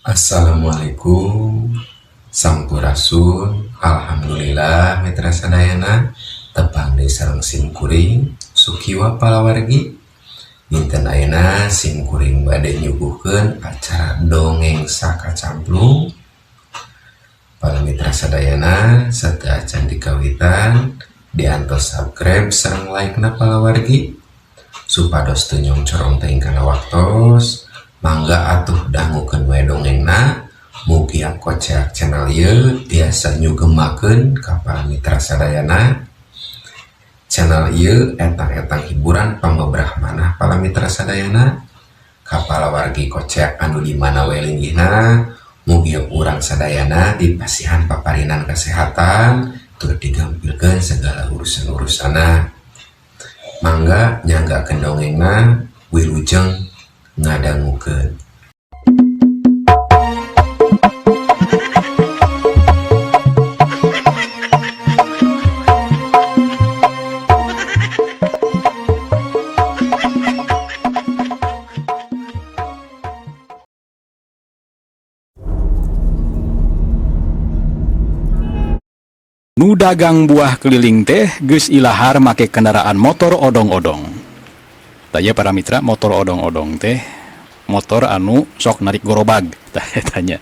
Assalamualaikum, Sampurasun. Alhamdulillah, mitra sadayana, tepang deui sareng sim kuring Sukiwa palawargi. Dinten ayeuna sim kuring bade nyuguhkeun acara Dongeng Sakacamplung. Para mitra sadayana, sateuacan dikawitan, diantos subscribe sareng like na palawargi, supados teu nyongcorong teuing kana waktos. Mangga atuh dangukeun we dongengna. Mugia Koceak channel ieu tiasa nyugemakeun ka para mitra sadayana. Channel ieu etang-etang hiburan pangobrah manah para mitra sadayana. Ka palawargi Koceak anu di mana we linggihna, mugia urang sadayana dipasihan paparinan kesehatan tur digampilkeun segala urusan-urusanna. Mangga nyanggakeun dongengna, wilujeng ngadangukeun. Nu dagang buah keliling teh geus ilahar make kendaraan motor odong-odong. Tanya para mitra, motor odong-odong teh motor anu sok narik gorobag. Tah tanya.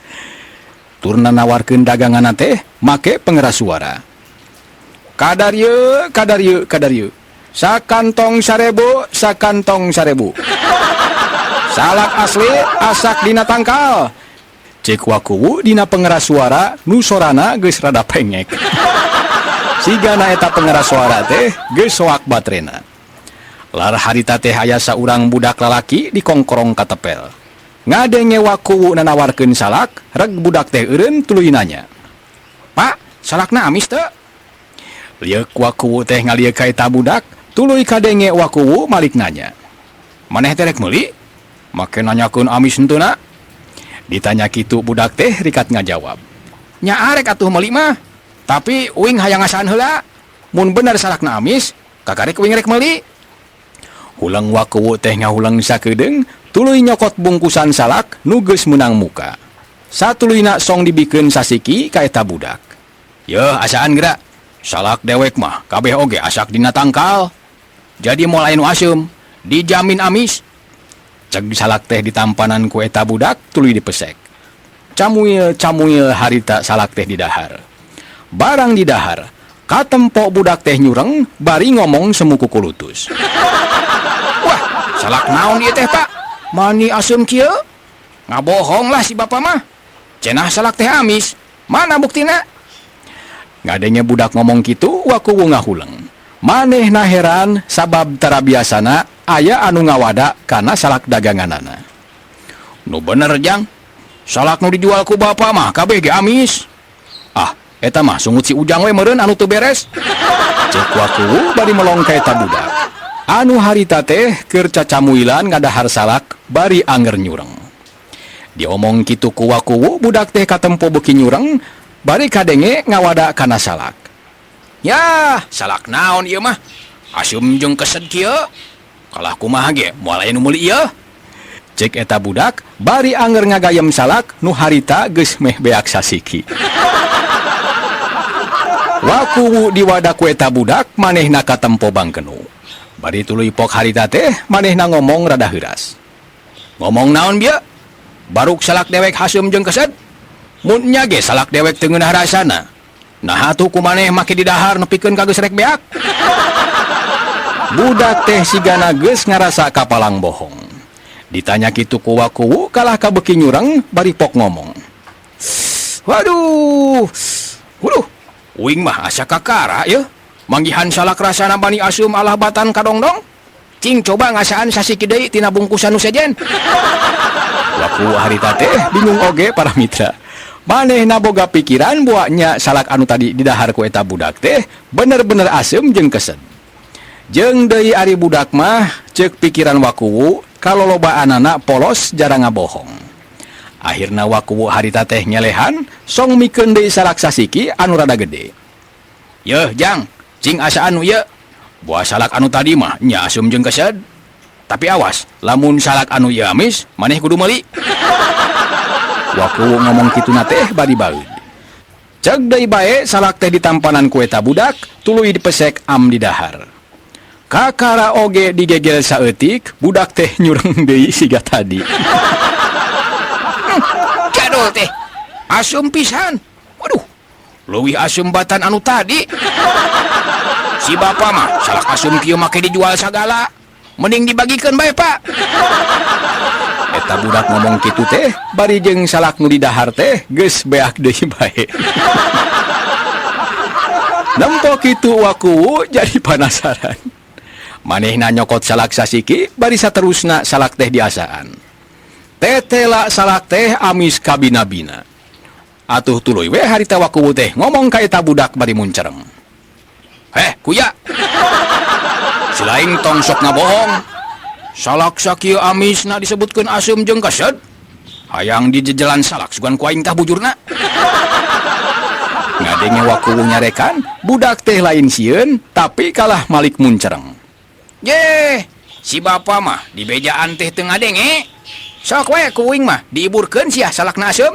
Turna nawarkeun daganganna teh make pengeras suara. Kadar yeuh, kadar yeuh, kadar yeuh. Sakantong 1000, sakantong 1000. Salak asli asak dina tangkal. Cek wakuwu dina pengeras suara nu sorana geus rada pengek. Sigana eta pengeras suara teh geus soak baterena. Lar harita teh aya saurang budak lalaki di kongkorong katepel. Ngadenge wakuwu nanawarkeun salak, reg budak teh eureun tuluy nanya. Pak, salakna amis teu? Lieuk wakuwu teh ngalieuk ka eta budak, tuluy kadenge wakuwu malik nanya. Maneh teh rek meuli? Make nanyakeun amis henteuna? Ditanya kitu budak teh rikat ngajawab. Nya arek atuh meuli mah, tapi uing hayang ngasaan heula. Mun bener salakna amis, kakarek uing rek meuli. Huleng wakuwu teh ngahuleng sakedeung, tuluy nyokot bungkusan salak nu geus meunang muka. Satuluyna song dibikeun sasiki ka eta budak. Yeuh asaan geura. Salak dewek mah kabeh oge asak dina tangkal. Jadi moal aya nu aseum, dijamin amis. Ceg salak teh ditampanan ku eta budak tuluy dipesek. Camuil-camuil harita salak teh didahar. Barang didahar, katempo budak teh nyureng bari ngomong semu kukulutus. Wah, salak naon ieu teh, Pak? Mani aseum kieu? Ngabohong lah si bapak mah. Cenah salak teh amis. Mana buktina? Ngadenge budak ngomong kitu wakuwu ngahuleng. Manehna heran sabab tara biasana aya anu ngawada kana salak daganganana. Nu bener jang, salak nu dijual ku bapak mah kabeh ge amis. Ah, eta mah sungut si Ujang we meureun anu teu beres. Cek wakuwu bari melong ka eta budak. Anu harita teh keur cacamuilan ngadahar salak bari anger nyureng. Diomong kitu ku wakuwu budak teh katempo beuki nyureng bari kadenge ngawada kana salak. Yah, salak naon ieu mah? Aseum jeung kesed kieu. Kalah kumaha ge moal aya nu meuli ieu. Cek eta budak bari anger ngagayem salak nu harita geus meh beak sasiki. Wakuwu diwada ku eta budak manehna katempo bangkenu. Bari tuluy pok harita teh manehna ngomong rada heuras. Ngomong naon bieu? Baruk salak dewek haseum jeung kesed? Mun nya ge salak dewek teu ngeunah rasana. Naha tuh ku maneh make didahar nepikeun ka geus rek beak? Budak teh sigana geus ngarasa kapalang bohong. Ditanya kitu ku wakuwu kalah kabeuki nyureng bari pok ngomong. Waduh. Waduh, uing mah asa kakara yeuh. Manggihan salak rasana bani aseum alah batan kadongdong. Cing coba ngasaan sasiki deui tina bungkusan nu sejen. Wakuwu harita teh bingung oge para mitra. Manehna boga pikiran buaknya salak anu tadi didahar ku eta budak teh bener-bener aseum jeung kesed. Jeung deui ari budak mah ceuk pikiran wakuwu kalolobaanana polos jarang ngabohong. Akhirna wakuwu harita teh nyelehan song mikeun deui salak sasiki anu rada gede. Yeuh jang, cing asaan nu ieu. Buah salak anu tadi mah nya aseum jeung kesed. Tapi awas, lamun salak anu ieu amis, maneh kudu meuli. Wakuwu ngomong kituna teh bari baeud. Ceg deui bae salak teh ditampanan ku eta budak, tuluy dipesek am didahar. Kakara oge digegel saeutik, budak teh nyureng deui siga tadi. Jadol teh. Asem pisan. Waduh, leuwih asem batan anu tadi. Si bapak mah salak asem kieu make dijual sagala. Mending dibagikeun bae, Pak. Eta budak ngomong kitu teh bari jeung salak nu didahar teh geus beak deui bae. Nempo kitu Wakuwu jadi panasaran. Manehna nyokot salak sasiki bari saterusna salak teh diasaan. Tetela salak teh amis kabina-bina. Atuh tuluy we harita Wakuwu teh ngomong ka eta budak bari muncereng. Heh, kuya. Selain tong sok ngabohong. Salak sakieu amisna disebutkeun asem jeung keset. Hayang dijejelan salak sugan ku aing tah bujurna. Ngadenge Wakuwu nyarekan, budak teh lain sieun tapi kalah malik muncereng. Yeh, si bapa mah dibejaan teh teu ngadenge. Sok we ku uing mah diiburkeun sia salakna asem.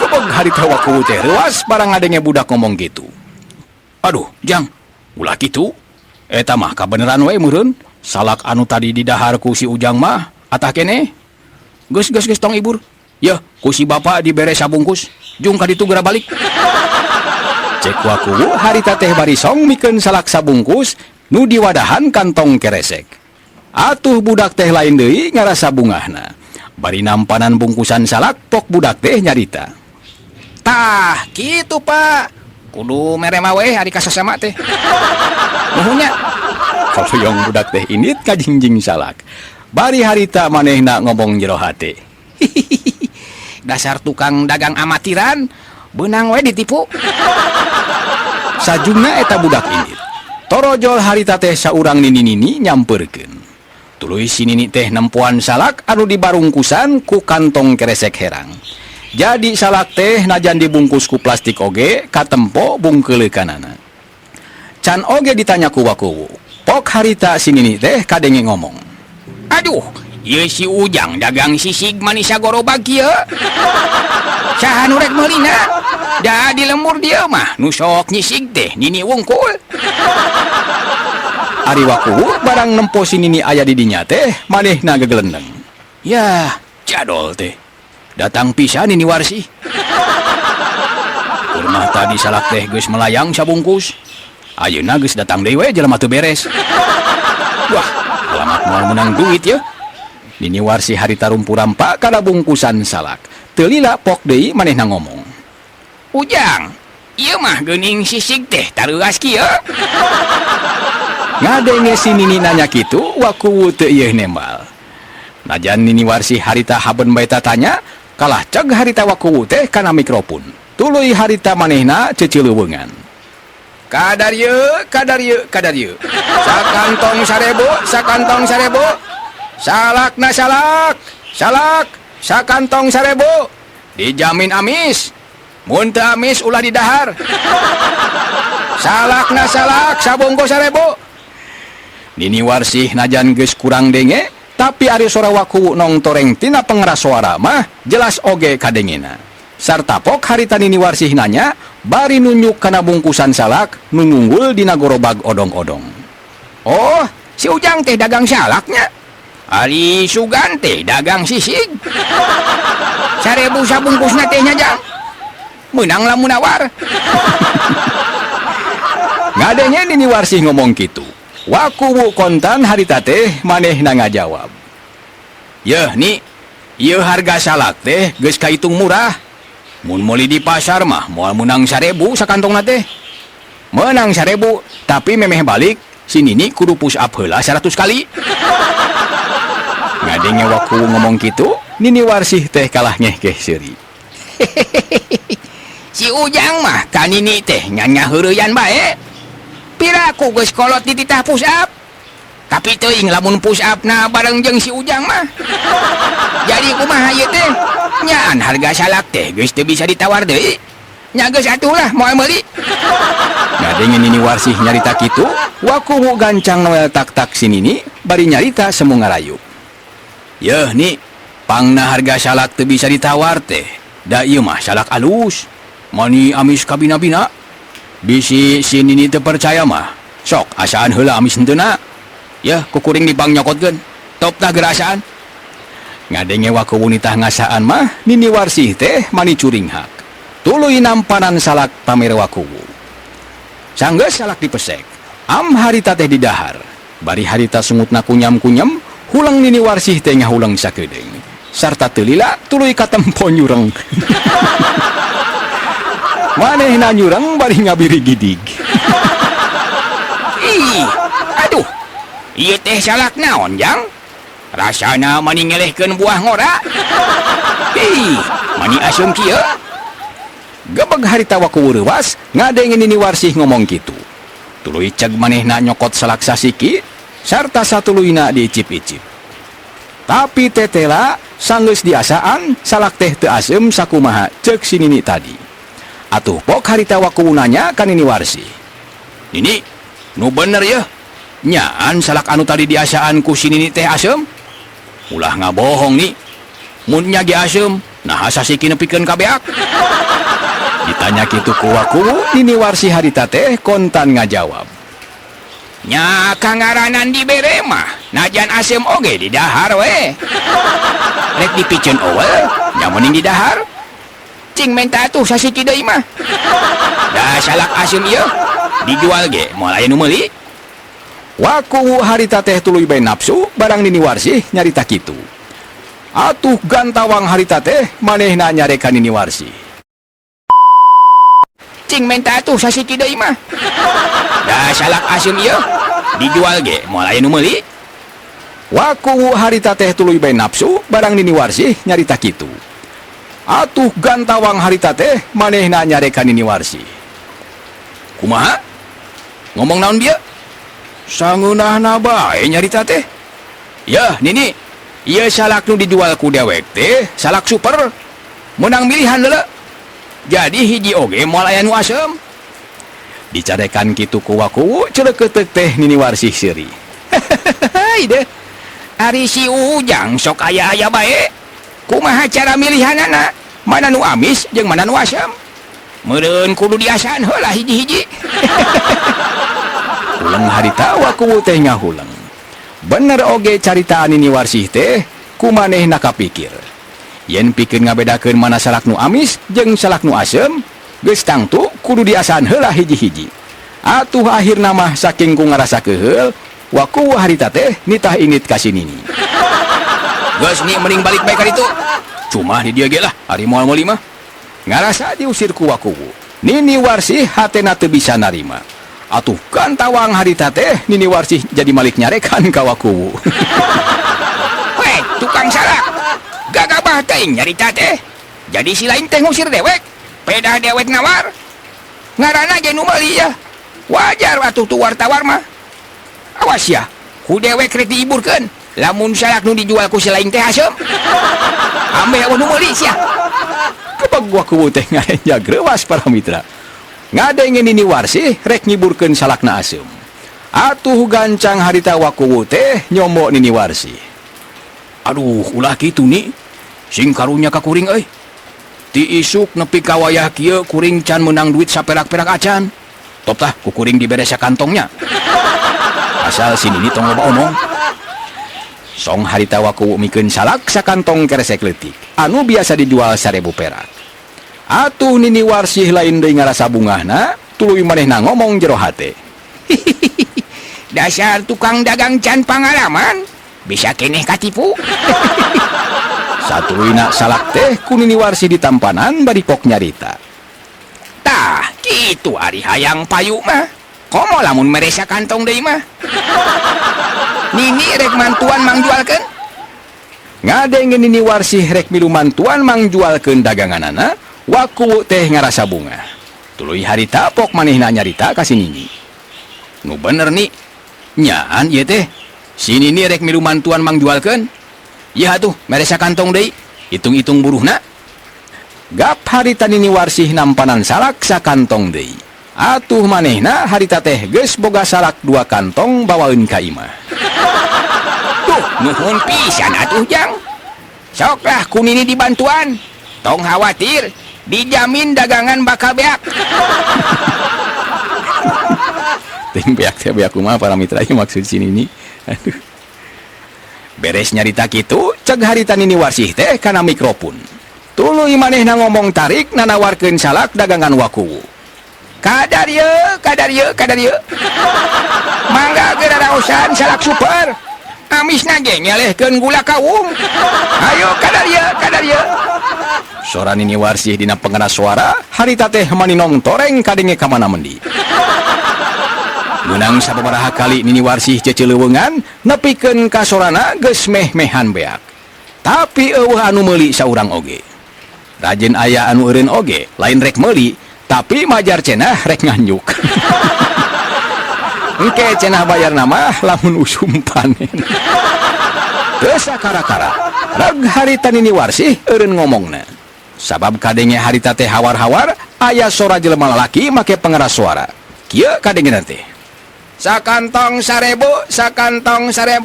Kebeg harita Wakuwu teh reuas barang ngadenge budak ngomong gitu. Aduh, Jang, ulah kitu. Eta mah kabeneran we meureun. Salak anu tadi didahar ku si Ujang mah atah keneh. Geus geus geus tong ibur. Yeuh, ku si bapa dibere sabungkus. Jung ka ditu geura balik. Cek Wakuwu harita teh bari song mikeun salak sabungkus nu diwadahan kantong keresek. Atuh budak teh lain deui ngarasa bungahna. Bari nampanan bungkusan salak pok budak teh nyarita. Tah, kitu Pak. Kudu mere mah we ari ka sasama teh. Nuhun nya. Hoyong budak teh indit kajingjing salak. Bari harita manehna ngomong jero hate. Dasar tukang dagang amatiran, beunang we ditipu. Sajumna eta budak indit. Torojol harita teh saurang nini-nini nyamperkeun. Tuluy si nini teh nempoan salak anu dibarungkusan ku kantong keresek herang. Jadi salak teh najan dibungkus ku plastik oge katempo bungkeuleukanana. Can oge ditanya ku Wakuwu. Pok harita si nini teh kadenge ngomong. Aduh, ieu si Ujang dagang sisig manisa gorobag kieu. Saha nu rek meulina? Da di lembur dieu mah nu sok nyisig teh nini wungkul. Ari Wakuwu barang nempo si nini aya di dinya teh manehna gegelendeng. Yah, jadol teh. Datang pisan Nini Warsih. Kurmah tadi salak teh geus melayang sabungkus. Ayeuna geus datang deui we jelema teu beres. Wah, alamat moal meunang duit ya. Nini Warsih harita rumpu-rampa kana bungkusan salak. Teu lila pok deui manehna ngomong. Ujang, ieu mah geuning sisig teh tareuas kieu. Ngadenge si Nini nanya kitu, Wakuwu teu ieu nembal. Najan Nini Warsih harita haben bae tatanya, kalah ceg harita Wakuwu teh kana mikrofon. Tuluy harita manehna cecileuweungan. Kadar ye, kadar ye, kadar ye. Sakantong 1000, sakantong 1000. Salakna salak, salak, sakantong 1000. Dijamin amis. Mun teu amis ulah didahar. Salakna salak, sabungkus 1000. Nini Warsih najan geus kurang denge, tapi ari sora Wakuwu nongtoreng tina pengeras suara mah jelas oge kadengena. Sarta pok harita Nini Warsih nanya, bari nunjuk kana bungkusan salak nu ngunggul dina gorobag odong-odong. Oh, si Ujang teh dagang salaknya. Ari Sugan teh dagang sisig. 1000 sabungkusna teh nya, Jang. Meunang lamun nawar. Ngadenge Nini Warsih ngomong kitu. Wakuwu kontan harita teh manehna ngajawab. Yeuh ni, ieu harga salak teh geus kahitung murah. Mun meuli di pasar mah moal meunang 1000 sakantongna teh. Meunang 1000, tapi memeh balik si Nini kudu push up heula 100 kali. Ngadenge Wakuwu ngomong kitu, Nini Warsih teh kalah ngehkeh seuri. Si Ujang mah ka Nini teh nyanya heureuyan bae. Piraku geus kolot dititah push up. Tapi teuing lamun push up na bareng jeung si Ujang mah. Jadi kumaha ieu teh? Nyaan harga salak teh geus teu bisa ditawar deui. Nya geus atuh lah moal meuli. Ngadenge Nini Warsih nyarita kitu, Wakuwu gancang noel tak-tak si Nini bari nyarita semu ngarayu. Yeuh ni, Pangna harga salak teu bisa ditawar teh. Da ieu mah salak alus. Mani amis kabina-bina. Bisi si Nini teu percaya mah. Sok asaan heula amis henteuna. Yeuh ku kuring dipangnyokotkeun. Top tah geura asaan. Ngadenge Wakuwu nitah ngasaan mah Nini Warsih teh mani curinghak. Tuluy nampanan salak pamere Wakuwu. Sanggeus salak dipesek. Am harita teh didahar. Bari harita sungutna kunyam-kunyam, huleng Nini Warsih teh ngahuleng sakedeung. Sarta teu lila tuluy katempo nyureng. Manehna nyureng bari ngabirigidig. Ih, aduh. Ieu teh salak naon, Jang? Rasana mani ngelehkeun buah ngora. Ih, mani asem kieu. Gebeg harita Wakuwu reuwas ngadenge Nini Warsih ngomong kitu. Tuluy ceg manehna nyokot salak sasiki sarta satuluyna diicip-icip. Tapi tetela sanggeus diasaan salak teh teu asem sakumaha ceuk si Nini tadi. Atuh pok harita Wakuwu nanya ka Nini Warsih. Nini, nu bener yeuh. Nyaan salak anu tadi diasaan ku si Nini teh asem? Ulah ngabohong nih. Mun nya ge asem, naha sasiki nepikeun ka beak. Ditanya kitu ku Wakuwu, Nini Warsih harita teh kontan ngajawab. Nya kangaranan dibere mah, najan asem oge didahar we. Rek dipiceun euweuh, nya mending didahar. Cing menta atuh sasiki deui mah. Da salak asem ieu dijual ge moal aya nu meuli. Wakuwu harita teh tuluy bae nafsu barang Nini Warsih nyarita kitu. Atuh gantawang harita teh manehna nyarekan Nini Warsih. Cing menta atuh sasiki deui mah. Da salak asem ieu dijual ge moal aya nu meuli. Wakuwu harita teh tuluy bae nafsu barang Nini Warsih nyarita kitu. Atuh gantawang harita teh manehna nyarekan Nini Warsih. Kumaha? Ngomong naon bieu? Sangeunahna bae nyarita teh. Yeuh Nini, ieu salak nu dijual ku dewek teh salak super. Menang milihan leuleuh. Jadi hiji oge moal aya nu asem. Dicarekan kitu ku Wakuwu celeukeuteup teh Nini Warsih seuri. Hei deh. Ari si Ujang sok aya-aya bae. Kumaha cara milihanana? Mana nu amis jeung mana nu asem? Meureun kudu diasaan heula hiji-hiji. Huleng harita Wakuwu teh ngahuleng. Bener oge caritaan Nini Warsih teh ku manehna kapikir. Yen pikeun ngabedakeun mana salak nu amis jeung salak nu asem, geus tangtu kudu diasaan heula hiji-hiji. Atuh akhirna mah saking ku ngarasa keuheul, Wakuwu harita teh nitah indit ka si Nini. Geus ni mending balik bae ka ditu. Cuma di dieu ge lah, ari moal meuli mah. Ngarasa diusir ku Wakuwu. Nini Warsih hatena teu bisa narima. Atuh gantawang harita teh Nini Warsih jadi malik nyarekan ka Wakuwu. Hei, tukang salak. Gagabah teuing nyarita teh. Jadi si lain teh ngusir dewek. Pedah dewek nawar. Ngaranna ge nu meuli ya. Wajar atuh tuwar-tawar mah. Awas ya, ku dewek rek diiburkeun. Lamun salak nu dijual ku si lain teh asem. Ambeh euweuh nu meuli sia. Kebeg Wakuwu teh ngarenjag reuwas para mitra. Ngadenge Nini Warsih rek ngiburkeun salakna asem. Atuh gancang harita Wakuwu teh nyomo Nini Warsih. Aduh, ulah kitu ni. Sing karunya ka kuring euy. Ti isuk nepi ka wayah kieu kuring can meunang duit saperak-perak acan. Top tah ku kuring dibere sakantongnya. Asal si Nini tong loba omong. Song harita Wakuwu mikeun salak sakantong keresek leutik anu biasa dijual 1000 perak. Atuh Nini Warsih lain deui ngarasa bungahna, tuluy manehna ngomong jero hate. Dasar tukang dagang can pangalaman, bisa keneh katipu. Satuluyna salak teh ku Nini Warsih ditampanan bari pok nyarita. Tah, kitu ari hayang payu mah. Komo lamun mere sakantong deui mah. Nini rek mantuan mangjualkeun? Ngadenge Nini Warsih rek milu mantuan mangjualkeun daganganana, Wakuwu teh ngarasa bunga. Tuluy harita pok manehna nyarita ka si Nini. Nu bener ni, nyaan ieu teh. Si Nini rek milu mantuan mangjualkeun. Ieu atuh mere sakantong deui, hitung-hitung buruhna. Gap harita Nini Warsih nampanan salak sakantong deui. Atuh manehna harita teh geus boga salak 2 kantong bawaeun ka imah. Tuh, nuhun pisan atuh Jang. Sok lah ku Nini dibantuan. Tong khawatir, dijamin dagangan bakal beak. Ting beak teh beak kumaha para mitra ieu maksud si Nini. Aduh. Beres nyarita kitu, ceg harita Nini Warsih teh kana mikrofon. Tuluy manehna ngomong tarik nanawarkeun salak dagangan Wakuwu. Kadar ye, kadar ye, kadar ye. Mangga geura raosan salak super. Amisna ge ngelehkeun gula kawung. Ayo kadar ye, kadar ye. Sora Nini Warsih dina pengeras suara, harita teh maninong toreng kadenge ka mana mendi. Meunang sababaraha kali Nini Warsih cecileuweungan nepikeun ka sorana geus meh-mehan beak. Tapi eueuh anu meuli saurang oge. Rajin aya anu eureun oge, lain rek meuli, tapi majar cenah rek nganjuk. Engke cenah bayarna mah lamun usum panen. Teu sakara-kara, reg harita Nini Warsih eureun ngomongna. Sabab kadenge harita teh hawar-hawar, aya sora jelema lalaki make pengeras suara. Kieu kadengena teh. Sakantong 1000, sakantong 1000.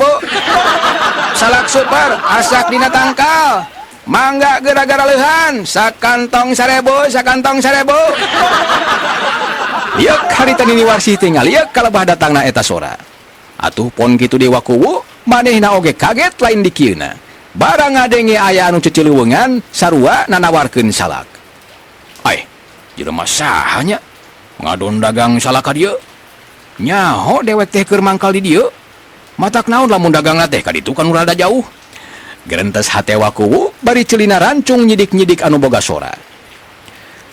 Salak super, asak dina tangkal. Mangga gara-gara leuhan, sakantong 1000, sakantong 1000. Lieuk harita Nini Warsih teh ngaliek kalebah datangna eta sora. Atuh pon kitu deui Wakuwu, manehna oge kaget lain dikieuna. Barang ngadenge aya anu cecileuweungan sarua nanawarkeun salak. Ai, jelema saha nya? Ngadon dagang salak ka dieu? Nyaho dewek teh keur mangkal di dieu. Matak naon lamun dagangna teh ka ditu kan rada jauh. Gerentes hate Wakuwu bari celina rancung nyidik-nyidik anu boga sora.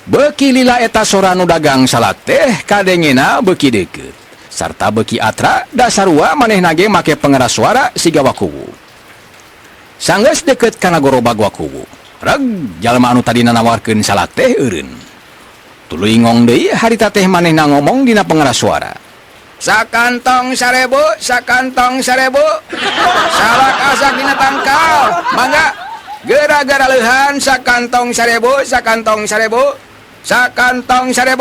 Beuki lila eta sora anu dagang salak teh kadengena beuki deukeut. Sarta beuki atra dasarua manehna ge make pengeras suara siga Wakuwu. Sanggeus deukeut kana gorobag Wakuwu. Reg jalma anu tadina nawarkeun salak teh eureun. Tuluy ngong deui harita teh manehna ngomong dina pengeras suara. Sakantong 1000, sakantong 1000. Salak asak dina tangkal. Mangga gara-gara leuhan sakantong 1000, sakantong 1000. Sakantong 1000.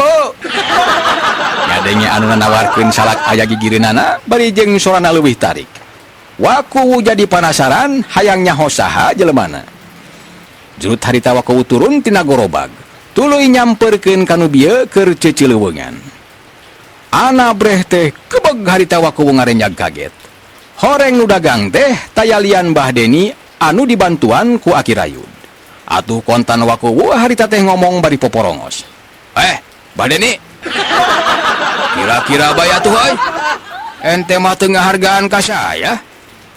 Ngadenge anu nanawarkeun salak aya gigireunana bari jeung sorana leuwih tarik. Wakuwu jadi panasaran hayang nyaho saha jelemana. Jurut harita Wakuwu turun tina gorobag. Tuluy nyamperkeun ka nu bieu keur cecileuweungan. Ana breh teh kebeg harita Wakuwu ngarenyag kaget. Horeng nu dagang teh tayalian Bah Deni anu dibantuan ku Aki Rayud. Atuh kontan Wakuwu harita teh ngomong bari poporongos. Bah Deni. Kira-kira bae atuh euy. Ente mah teu ngahargaan ka saya.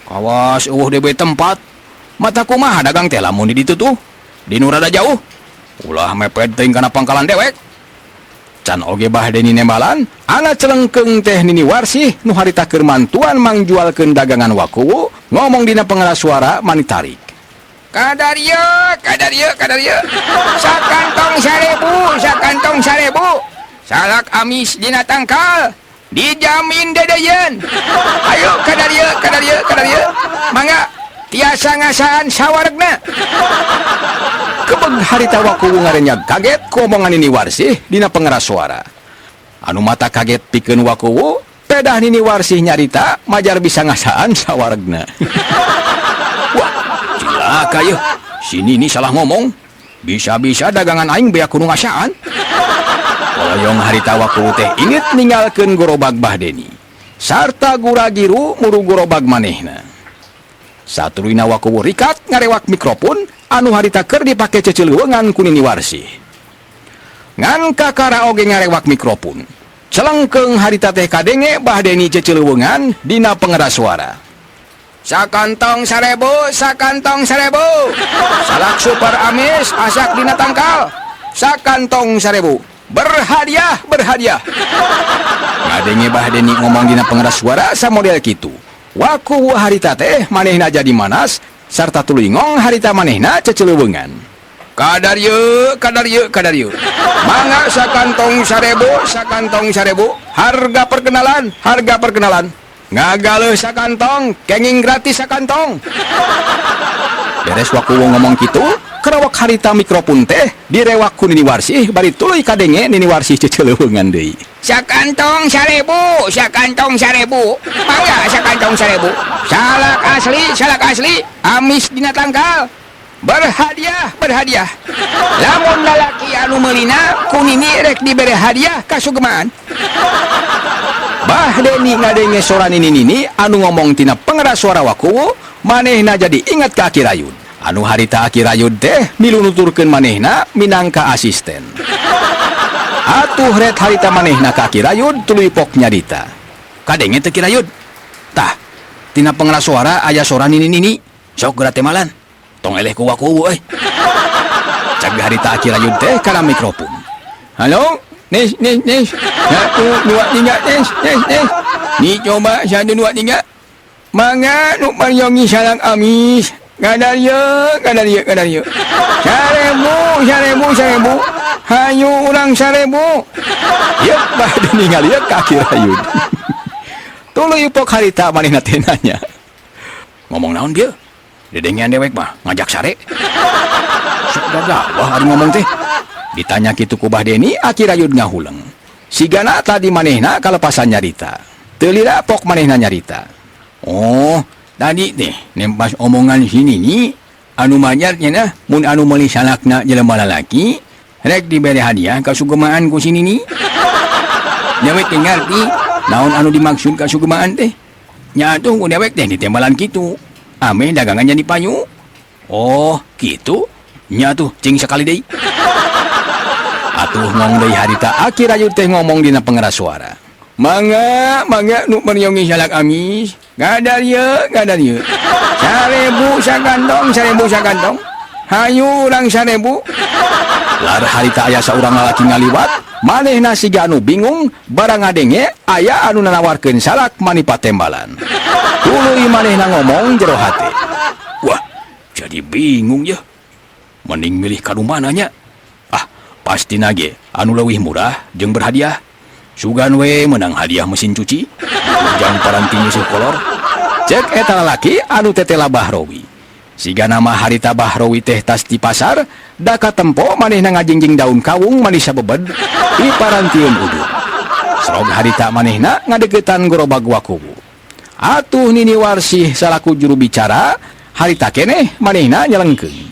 Kawas eueuh deui tempat. Mata kumaha dagang teh lamun di ditu tuh? Di nu rada jauh. Ulah mepet teuing kana pangkalan dewek. Can oge Bah Deni nembalan, ana celengkeung teh Nini Warsih nu harita keur mantuan mangjualkeun dagangan Wakuwu, ngomong dina pengeras suara mani tarik. Kadar ye, kadar ye, kadar ye. Sakantong 1000, sakantong 1000. Salak amis dina tangkal, dijamin dedeyeun. Ayo kadar ye, kadar ye, kadar ye. Mangga tiasa ngasaan sawaregna. Kebeg harita Wakuwu ngarenyag kaget ku omongan Nini Warsih dina pengeras suara. Anu mata kaget pikeun Wakuwu, pedah Nini Warsih nyarita majar bisa ngasaan sawaregna. Wah, cilaka yeuh. Si Nini salah ngomong. Bisa-bisa dagangan aing beak kudu ngasaan. Koloyong harita Wakuwu teh inget ninggalkeun gorobag Bah Deni. Sarta guragiru muru gorobag manehna. Satuluyna Wakuwu rikat ngarewak mikrofon anu harita keur dipake cecileuweungan ku Nini Warsih. Ngan kakara oge ngarewak mikrofon. Celengkeung harita teh kadenge Bah Deni cecileuweungan dina pengeras suara. Sakantong 1000, sakantong 1000. Salak super amis asak dina tangkal. Sakantong 1000. Berhadiah, berhadiah. Ngadenge Bah Deni ngomong dina pengeras suara samodel kitu. Wakuwu harita teh manehna jadi manas sarta tuluy ngong harita manehna cecileuweungan. Kadar ye, kadar ye, kadar ye. Mangga sakantong 1000, sakantong 1000. Harga perkenalan, harga perkenalan. Ngagaleuh sakantong, kenging gratis sakantong. Beres Wakuwu ngomong kitu, kerawak harita mikrofon teh direwak ku Nini Warsih bari tuluy kadenge Nini Warsih cecileuweungan deui. Sakantong 1000, sakantong 1000. Mangga sakantong 1000. Salak asli, salak asli, amis dina tangkal. Berhadiah, berhadiah. Lamun lalaki anu meulina ku Nini rek dibere hadiah kasugemaan. Bah Deni ngadenge sora Nini Nini anu ngomong tina pengeras suara Wakuwu, manehna jadi ingat ka Aki Rayud. Anu harita Aki Rayud teh milu nuturkeun manehna minangka asisten. Atuh ret harita manehna ka Aki Rayud tuluy pok nyarita. Kadenge teu Ki Rayud? Tah, tina pengeras suara aya sora Nini Nini. Sok geura temalan. Tong eleh ku Wakuwu euy. Cag harita Aki Rayud teh kana mikrofon. Halo, nis nis nis. 1 2 3 nis nis nis. Ni coba 1 2 3. Mangga nu paryogi salak amis. Kadarieu, kadarieu, kadarieu. 1000, 1000, 1000. Hayu urang 1000. Yeuh, bade ningali yeuh ka Aki Rayud. Tuluy pok harita manehna teh nanya. Ngomong naon bieu? Dedengean dewek mah ngajak sare. Sok gagabah ari ngomong teh. Ditanya kitu ku Bah Deni, Aki Rayud ngahuleng. Sigana tadi manehna kalepasan nyarita. Teu lila pok manehna nyarita. Oh, tadi teh nempas omongan si Nini anu majar cenah mun anu meuli salakna jelema lalaki rek dibere hadiah kasugemaan ku si Nini. Dewek teh ngarti naon anu dimaksud kasugemaan teh. Nya atuh ku dewek teh ditembalan kitu. Ameh dagangan jadi payu. Oh, kitu? Nya tuh cing sekali deui. Atuh ngong deui harita Aki Rayud teh ngomong dina pengeras suara. Mangga, mangga nu peryogi salak amis. Kadarieu, kadarieu. 1000 sakantong, 1000 sakantong. Hayu urang 1000. Lar harita aya saurang lalaki ngaliwat, manehna siga anu bingung barang ngadenge aya anu nanawarkeun salak manipa tembalan. Tuluy manehna ngomong jero hate. Wah, jadi bingung ya. Mending milih ka nu mana nya? Ah, pasti nage anu leuwih murah jeung berhadiah. Sugan we menang hadiah mesin cuci. Jang paranti nyusuh kolor. Cek eta lalaki anu tetela Bahrowi. Siga nama harita Bahrowi teh tas di pasar, daka tempo manehna ngajingjing daun kawung manis sabebed di parantieun udud. Srog harita manehna ngadeukeutan gerobak Wakuwu. Atuh Nini Warsih salaku juru bicara, harita keneh manehna nyelengkeun.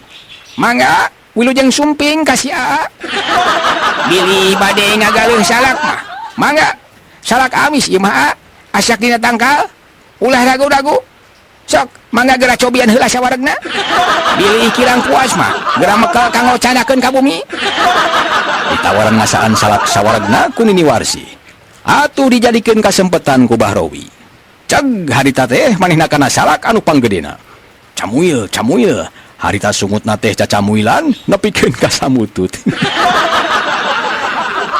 Mangga wilujeng sumping ka si Aa. Bilih bade ngagaleuh salak mah. Mangga salak amis ieu mah Aa. Asak dina tangkal. Ulah ragu-ragu. Sok mangga geura cobian heula sawaregna. Bilih kirang puas mah geura mekel kanggo canakeun ka bumi. Ditawaran ngasaan salak sawaregna ku Nini Warsih. Atuh dijadikeun kasempetan ku Bahrowi. Ceg harita teh manehna kana salak anu panggedena. Camuil, camuil. Harita sungutna teh cacamuilan nepikeun ka samutut.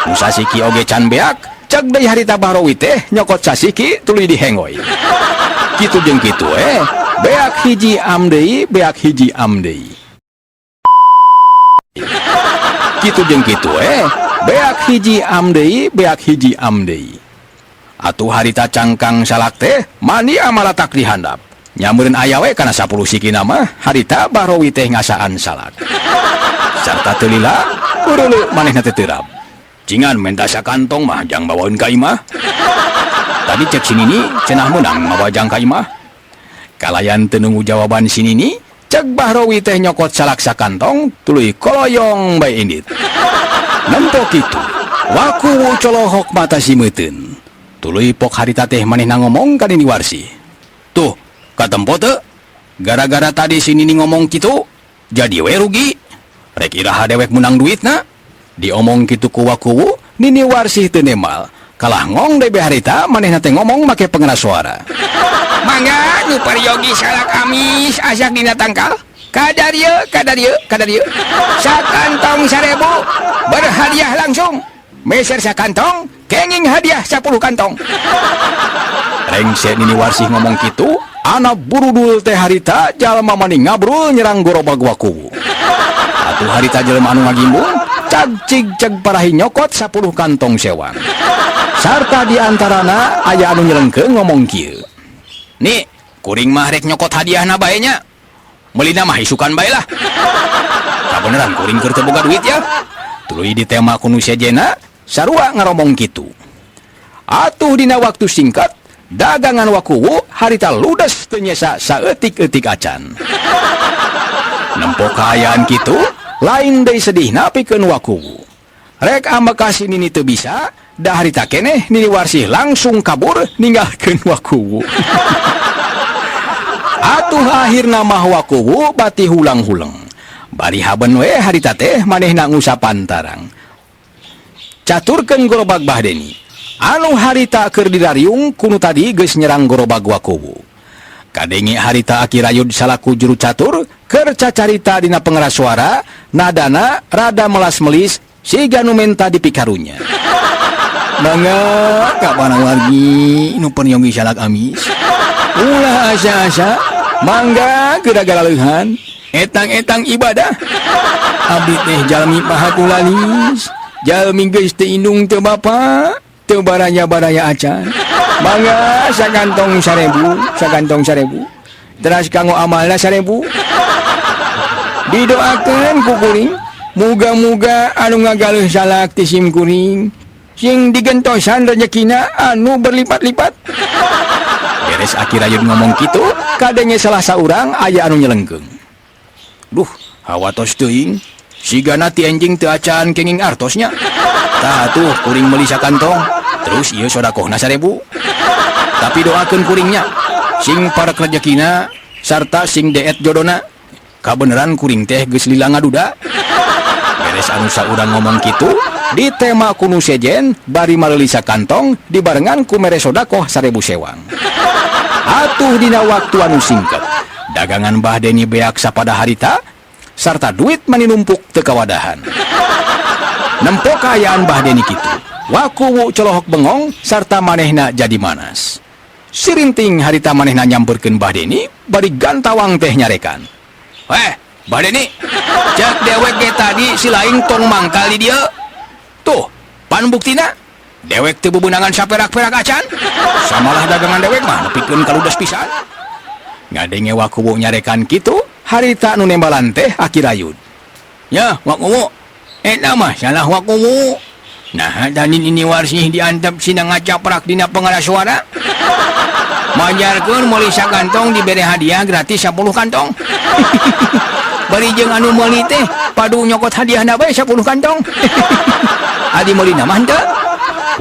Nu sasiki oge can beak, ceg deui harita Bahrowi teh nyokot sasiki tuluy dihenggoy. Kitu jeung kitu beak hiji am deui, beak hiji am deui. Kitu jeung kitu beak hiji am deui, beak hiji am deui. Atuh harita cangkang salak teh mani amalatak di handap. Nyameureun aya we kana 10 sikina mah harita Bahrowi teh ngasaan salak. Sarta teu lila, ureuleu manehna teh terap. Cingan menta sakantong mah jang bawaeun ka imah. Tadi cek si Nini cenah meunang mawa jang ka imah. Kalayan teu nunggu jawaban si Nini, cek Bahrowi teh nyokot salak sakantong tuluy koloyong bae indit. Nempo kitu, Wakuwu colohok mata si meuteun. Tuluy pok harita teh manehna ngomong ka Nini Warsih. Tuh, katempo teu? Gara-gara tadi si Nini ngomong kitu, jadi we rugi. Rek iraha dewek menang duitna? Diomong kitu ku Wakuwu, Nini Warsih teu nemal. Kalah ngong deui harita manehna teh ngomong make pengeras suara. Mangga nu paryogi salak amis asak dina tangkal. Kadarieu, kadarieu, kadarieu. Sakantong 1000 berhadiah langsung. Meser sakantong, kenging hadiah 10 kantong. Rengse Nini Warsih ngomong kitu, anak burudul teh harita jalma mani ngabrul nyerang gerobak Wakuwu. Atuh harita jelema anu ngagimbung, cag cig cag parahi nyokot 10 kantong sewang. Sarta diantarana aya anu nyelengkeun ngomong kieu. Nih, kuring mah rek nyokot hadiahna bae nya. Meulina mah isukan bae lah. Kabeneran kuring keur teu boga duit ya. Tuluy ditema ku nu sejena, sarua ngaromong kitu. Atuh dina waktu singkat, dagangan Wakuwu harita ludes teu nyesa saeutik-eutik acan. Nempo kaayaan kitu lain deui sedihna pikeun Wakuwu. Rek ambek ka si Nini teu bisa, da harita keneh Nini Warsih langsung kabur ninggalkeun Wakuwu. Atuh akhirna mah Wakuwu bati hulang-huleng. Bari haben we harita teh manehna ngusapan tarang. Caturkeun gerobak Bah Deni. Anu harita keur didariung ku nu tadi geus nyerang gerobak Wakuwu. Kadenge harita Aki Rayud salaku juru catur keur cacarita dina pengeras suara, nadana rada melas-melis siga nu menta dipikarunya. Mangga ka wargi nu peryogi salak amis. Ulah asa-asa, mangga geura galeuhan, etang-etang ibadah. Abdi teh jalmi pahatulalis, jalmi geus teu indung teu bapa, teu baraya-baraya acan. Mangga sakantong 1000, sakantong 1000. Teras kanggo amalna 1000. Didoakeun ku kuring, muga-muga anu ngagaleuh salak ti sim kuring sing digentosan rezekina anu berlipat-lipat. Beres Aki Rayud ngomong kitu, kadenge salah saurang aya anu nyelengkeung. Duh, hawa tos teuing, sigana ti enjing teu acan kenging artosnya. Tah atuh kuring meuli sakantong, terus ieu sodakohna 1000. Tapi doakeun kuringnya, sing parek rezekina sarta sing deet jodona. Kabeneran kuring teh geus lila ngaduda. Beres anu saurang ngomong kitu, ditema ku nu sejen bari maleuli sakantong dibarengan ku mere sodakoh 1000 sewang. Atuh dina waktu anu singkat, dagangan Bah Deni beak sapada harita sarta duit mani numpuk teu kawadahan. Nempo kaayaan Bah Deni kitu, Wakuwu colohok bengong sarta manehna jadi manas. Sirinting harita manehna nyamperkeun Bah Deni bari gantawang teh nyarekan. "Weh, Bah Deni, cek dewek ge tadi si lain tong mangkal di dieu. Tuh, pan buktina dewek teu bebenangan saperak-perak acan. Samalah dagangan dewek mah nepikeun kaludes pisan." Ngadenge Wakuwu nyarekan kitu, harita nu nembalan teh Aki Rayud. "Ya, Wakuwu, eta mah salah Wakuwu. Nah, tadi Nini Warsih diantep sina ngacaprak dina pengeras suara. Majarkeun meuli sakantong dibere hadiah gratis 10 kantong. Bari jeung anu meuli teh padu nyokot hadiahna bae 10 kantong. Adi meuli mah henteu."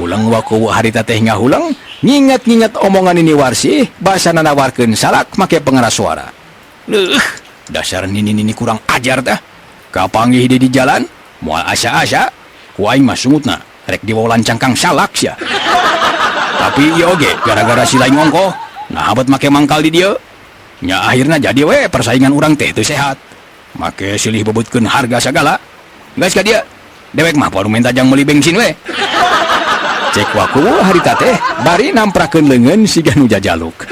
Huleng Wakuwu harita teh ngahuleng, nginget-nginget omongan Nini Warsih basa nanawarkeun salak make pengeras suara. Leuh, dasar nini-nini kurang ajar teh. Kapanggih di jalan, moal asa-asa, ku aing mah sungutna rek diwawalan cangkang salak sia. Tapi ieu oge gara-gara si lain ngongkoh, nah abet make mangkal di dieu. Nya akhirna jadi we persaingan urang teh teu sehat. Make silih bebutkeun harga sagala. Geus ka dieu, dewek mah baru minta jang meuli bensin we. Cek Wakuwu harita teh bari namprakeun leungeun siga nu jajaluk.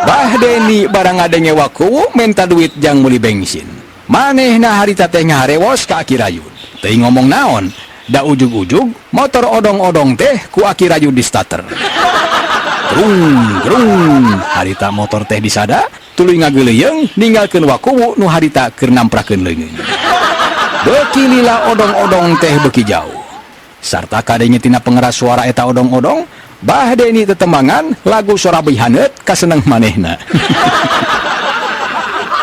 Bah Deni barang ngadenge Wakuwu menta duit jang meuli bensin. Manehna harita teh ngaharewos ka Aki Rayud. Teuing ngomong naon, da ujug-ujug motor odong-odong teh ku Aki Rayud di starter. Grung grung harita motor teh disada tuluy ngageuleuyeung ninggalkeun Wakuwu nu harita keur namprakeun leungeun. Beuki lila odong-odong teh beuki jauh. Sarta kadenge tina pengeras suara eta odong-odong, Bah Deni tetembangan lagu Sorabi haneut kaseneng manehna.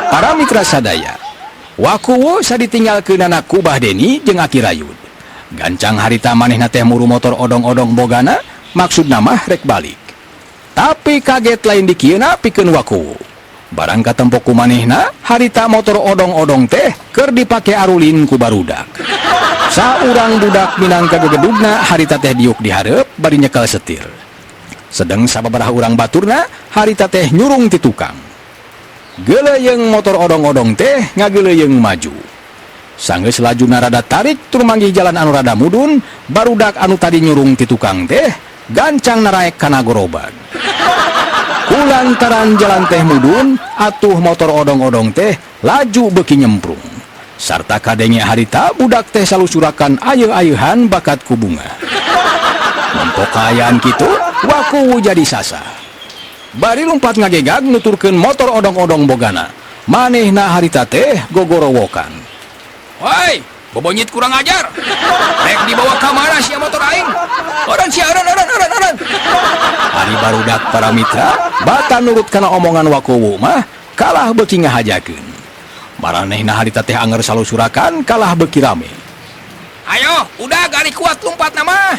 Para mitra sadaya, Wakuwu saditinggalkeunana ku Bah Deni jeung Aki Rayud. Gancang harita manehna teh muru motor odong-odong bogana, maksudna mah rek balik. Tapi kaget lain dikieuna pikeun Wakuwu. Barang katempo ku manehna, harita motor odong-odong teh keur dipake arulin ku barudak. Saurang budak minangka gegedugna harita teh diuk di hareup bari nyekel setir. Sedeng sababaraha urang baturna harita teh nyurung ti tukang. Geuleuyeung motor odong-odong teh ngageuleuyeung maju. Sanggeus lajuna rada tarik tur manggih jalan anu rada mudun, barudak anu tadi nyurung ti tukang teh gancang naraek kana gorobag. Kulantaran jalan teh mudun, atuh motor odong-odong teh laju beuki nyemprung. Sarta kadenge harita budak teh salusurakan ayeuh-ayeuhan bakat ku bunga. Nempo kaayaan kitu, Wakuwu jadi sasa. Bari lumpat ngagegag nuturkeun motor odong-odong bogana. Manehna harita teh gogorowokan. "Woi, bobonyit kurang ajar. Rek dibawa ka mana sia motor aing? Eureun sia, eureun, eureun, eureun, eureun." Ari barudak para mitra, bata nurut kana omongan Wakuwu mah, Kalah beuki ngahajakeun. Maranehna harita teh anger salusurakan kalah beuki rame. Ayo, udah gali kuat lompat nama.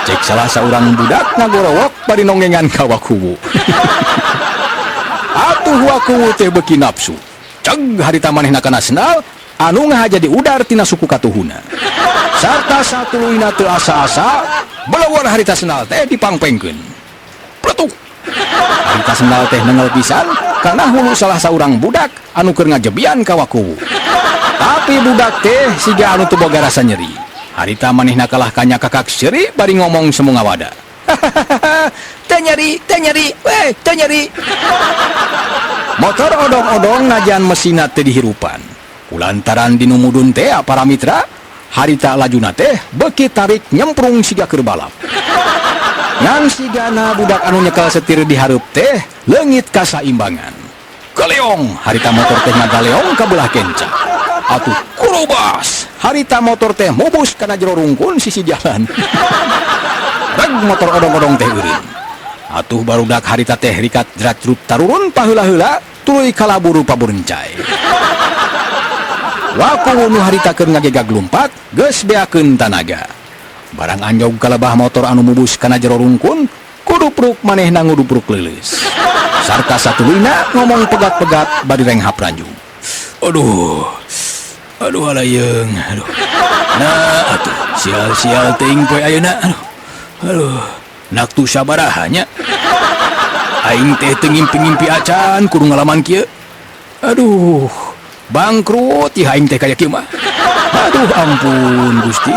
Cek salah saurang budak ngagorowok bari nongengan ka Wakuwu. Atuh Wakuwu teh beuki nafsu. Ceg harita manehna kana sendal anu ngahaja diudar tina suku katuhuna. Sarta satuluyna teu asa-asa, belewar harita sendal teh dipangpengkeun. Pletuk. Harita sendal teh nengel pisan kana hulu salah saurang budak anu keur ngajebian ka Wakuwu. Tapi budak teh siga anu teu boga rasa nyeri. Harita manehna kalah kanyakakak seuri bari ngomong semu ngawada. Teu nyeri, teu nyeri, weh, teu nyeri. Motor odong-odong najan mesinna teu dihirupan. Kulantaran dinu mudun teh para mitra, harita lajuna teh beuki tarik nyemprung siga keur balap. Ngan sigana budak anu nyekel setir di hareup teh leungit kasaimbangan. Keleong, harita motor teh ngagaleong ka belah kenca. Atuh kurubas, harita motor teh mubus kana jero rungkun sisi jalan. Reg motor odong-odong teh eureun. Atuh barudak harita teh rikat jrajrut tarurun paheula-heula tuluy kalaburu paburencai. Wakuwu nu harita keur ngagegag lumpat geus beakeun tanaga. Barang anjog kalebah motor anu mubus kana jero rungkun, kudupruk manehna ngudupruk leuleus. Sarta satuluyna ngomong pegat-pegat bari renghap ranjung. Aduh. Aduh alayeng, aduh. Nah, atuh sial-sial teuing poe ayeuna. Aduh. Aduh, naktu sabaraha nya. Aing teh teu ngimpi-ngimpi acan kudu ngalaman kieu. Aduh, bangkrut ih aing teh kaya kieu mah. Aduh ampun Gusti.